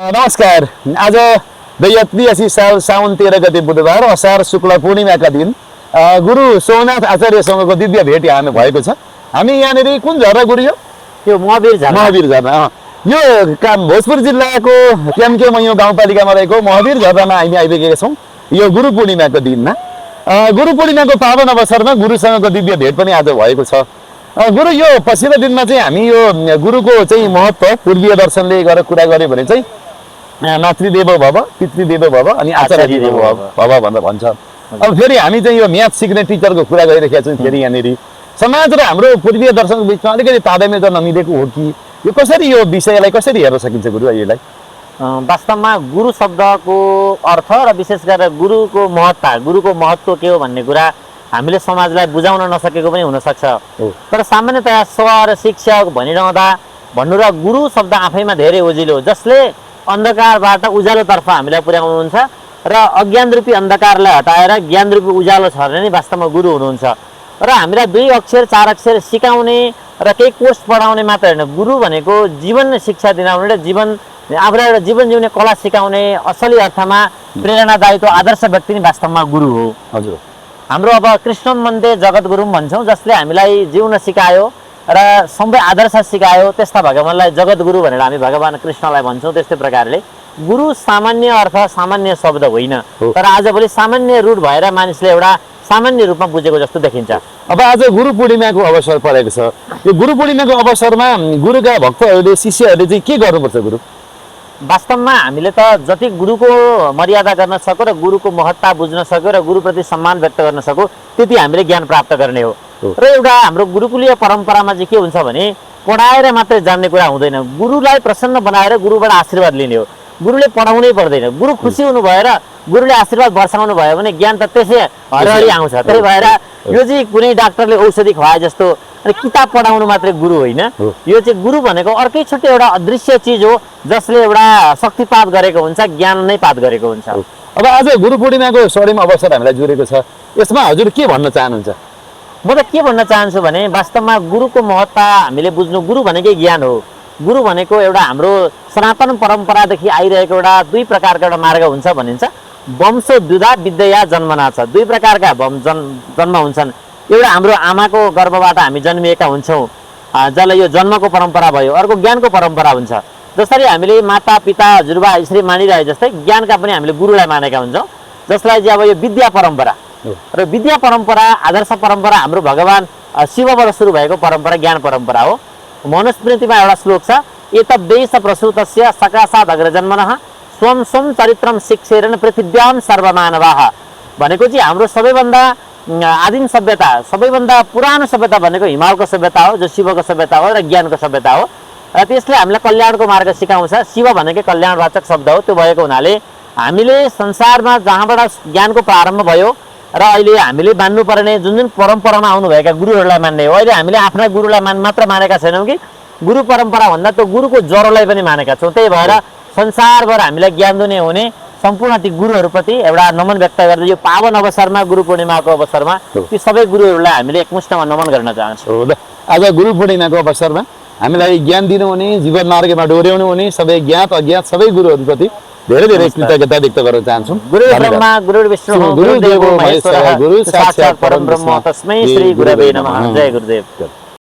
नमस्कार। आज 2083 साल साउन 13 गते बुधबार असार शुक्ल पूर्णिमाका दिन गुरु सोमनाथ आचार्यसँगको दिव्य भेट यहाँ भएको छ। हामी यहाँनिर कुन झरना गुरु यो महावीर झरना यो भोजपुर जिल्लाको ट्याम्केमैयो गाउँपालिकामा रहेको महावीर झरनामा हामी आइपुगेका छौँ यो गुरु पूर्णिमाको दिनमा। गुरु पूर्णिमाको पावन अवसरमा गुरुसँगको दिव्य भेट पनि आज भएको छ। गुरु यो पछिल्लो दिनमा चाहिँ हामी यो गुरुको चाहिँ महत्त्व पूर्वीय दर्शनले गरेर कुरा गऱ्यो भने चाहिँ मातृदेवो भव, पितृदेवो भव अनि आचार्य देवो भव भनेर भन्छ। अब फेरि हामी चाहिँ यो म्याथ सिक्ने टिचरको कुरा गरिरहेका छौँ। फेरि यहाँनिर समाज र हाम्रो पूर्वीय दर्शनको बिचमा अलिकति तादात्म्य त नमिलेको हो कि यो कसरी यो विषयलाई कसरी हेर्न सकिन्छ गुरु यसलाई? वास्तवमा गुरु शब्दको अर्थ र विशेष गरेर गुरुको महत्त्व के हो भन्ने कुरा हामीले समाजलाई बुझाउन नसकेको पनि हुनसक्छ। तर सामान्यतया स्वर शिक्षक भनिरहँदा भन्नु र गुरु शब्द आफैमा धेरै ओजिलो हो, जसले अन्धकारबाट उज्यालोतर्फ हामीलाई पुर्याउनुहुन्छ र अज्ञान रूपी अन्धकारलाई हटाएर ज्ञान रूपी उज्यालो छर्ने नै वास्तवमा गुरु हुनुहुन्छ। र हामीलाई 2 अक्षर 4 अक्षर सिकाउने र केही कोर्स पढाउने मात्र होइन, गुरु भनेको जीवन शिक्षा दिलाउने र आफूलाई एउटा जीवन जिउने कला सिकाउने असली अर्थमा प्रेरणादायी आदर्श व्यक्ति नै वास्तवमा गुरु हो। हजुर, हाम्रो अब कृष्ण मन्दिर जगत गुरु भन्छौँ, जसले हामीलाई जिउन सिकायो र सबै आदर्श सिकायो। त्यस्ता भगवानलाई जगत गुरु भनेर हामी भगवान कृष्णलाई भन्छौँ। त्यस्तै प्रकारले गुरु सामान्य अर्थ सामान्य शब्द होइन, तर आजभोलि सामान्य रूढ भएर मानिसले एउटा सामान्य रूपमा बुझेको जस्तो देखिन्छ। अब आज गुरु पूर्णिमाको अवसर परेको छ। यो गुरु पूर्णिमाको अवसरमा गुरुका भक्तहरूले शिष्यहरूले चाहिँ के गर्नुपर्छ गुरु? वास्तवमा हामीले त जति गुरुको मर्यादा गर्न सक्यो र गुरुको महत्ता बुझ्न सक्यो र गुरुप्रति सम्मान व्यक्त गर्न सक्यो त्यति हामीले ज्ञान प्राप्त गर्ने हो। र एउटा हाम्रो गुरुकुलीय परम्परामा चाहिँ के हुन्छ भने पढाएर मात्रै जान्ने कुरा हुँदैन, गुरुलाई प्रसन्न बनाएर गुरुबाट आशीर्वाद लिने हो। गुरुले पढाउनै पर्दैन, गुरु खुसी हुनु भएर गुरुले आशीर्वाद वर्षाउनु भयो भने ज्ञान त त्यसै हरिहरि आउँछ। त्यही भएर यो चाहिँ कुनै डाक्टरले औषधि खुवाए जस्तो अनि किताब पढाउनु मात्रै गुरु होइन। यो चाहिँ गुरु भनेको अर्कै छुट्टै एउटा अदृश्य चिज हो, जसले एउटा शक्तिपात गरेको हुन्छ, ज्ञान नै पात गरेको हुन्छ। अब आज गुरु पूर्णिमाको स्वर्णिम अवसर हामीलाई जुरेको छ, यसमा हजुर के भन्न चाहनुहुन्छ? म त के भन्न चाहन्छु भने वास्तवमा गुरुको महत्ता हामीले बुझ्नु, गुरु भनेकै ज्ञान हो। गुरु भनेको एउटा हाम्रो सनातन परम्परादेखि आइरहेको एउटा 2 प्रकारका एउटा मार्ग हुन्छ भनिन्छ। वंश द्विधा विद्या जन्मना छ। 2 प्रकारका जन्म हुन्छन्। एउटा हाम्रो आमाको गर्भबाट हामी जन्मिएका हुन्छौँ, जसलाई यो जन्मको परम्परा भयो। अर्को ज्ञानको परम्परा हुन्छ। जसरी हामीले माता पिता हजुरबा यसरी मानिरहे जस्तै ज्ञानका पनि हामीले गुरुलाई मानेका हुन्छौँ, जसलाई चाहिँ अब यो विद्या परम्परा र विद्या परम्परा आदर्श परम्परा हाम्रो भगवान शिवबाट सुरु भएको परम्परा ज्ञान परम्परा हो। मनुस्मृतिमा एउटा श्लोक छ, एतद्देश प्रसूतस्य सकाशात् अग्रजन्मनः स्वं स्वं चरित्रम शिक्षेरन पृथिव्यां सर्वमानवाः। भनेको चाहिँ हाम्रो सबैभन्दा आदिम सभ्यता, सबैभन्दा पुरानो सभ्यता भनेको हिमालको सभ्यता हो, जो शिवको सभ्यता हो र ज्ञानको सभ्यता हो। र त्यसले हामीलाई कल्याणको मार्ग सिकाउँछ। शिव भनेकै कल्याणवाचक शब्द हो। त्यो भएको हुनाले हामीले संसारमा जहाँबाट ज्ञानको प्रारम्भ भयो र अहिले हामीले मान्नुपर्ने जुन परम्परामा आउनुभएका गुरुहरूलाई मान्ने हो। अहिले हामीले आफ्ना गुरुलाई मात्र मानेका छैनौँ कि गुरु परम्परा भन्दा त्यो गुरुको ज्वरोलाई पनि मानेका छौँ। त्यही भएर संसारभर हामीलाई ज्ञान दिने हुने सम्पूर्ण ती गुरुहरूप्रति एउटा नमन व्यक्त गर्दै यो पावन अवसरमा गुरु पूर्णिमाको अवसरमा ती सबै गुरुहरूलाई हामीले एकमुष्टमा नमन गर्न चाहन्छौँ। आज गुरु पूर्णिमाको अवसरमा हामीलाई ज्ञान दिनुहुने, जीवन मार्गमा डोर्याउनु हुने सबै ज्ञात अज्ञात सबै गुरुहरूप्रति धेरै धेरै कृतज्ञता व्यक्त गर्न चाहन्छौँ। गुरु ब्रह्मा गुरु विष्णु गुरुदेवो महेश्वरः गुरु साक्षात् परम ब्रह्म तस्मै श्री गुरवे नमः। जय गुरुदेव।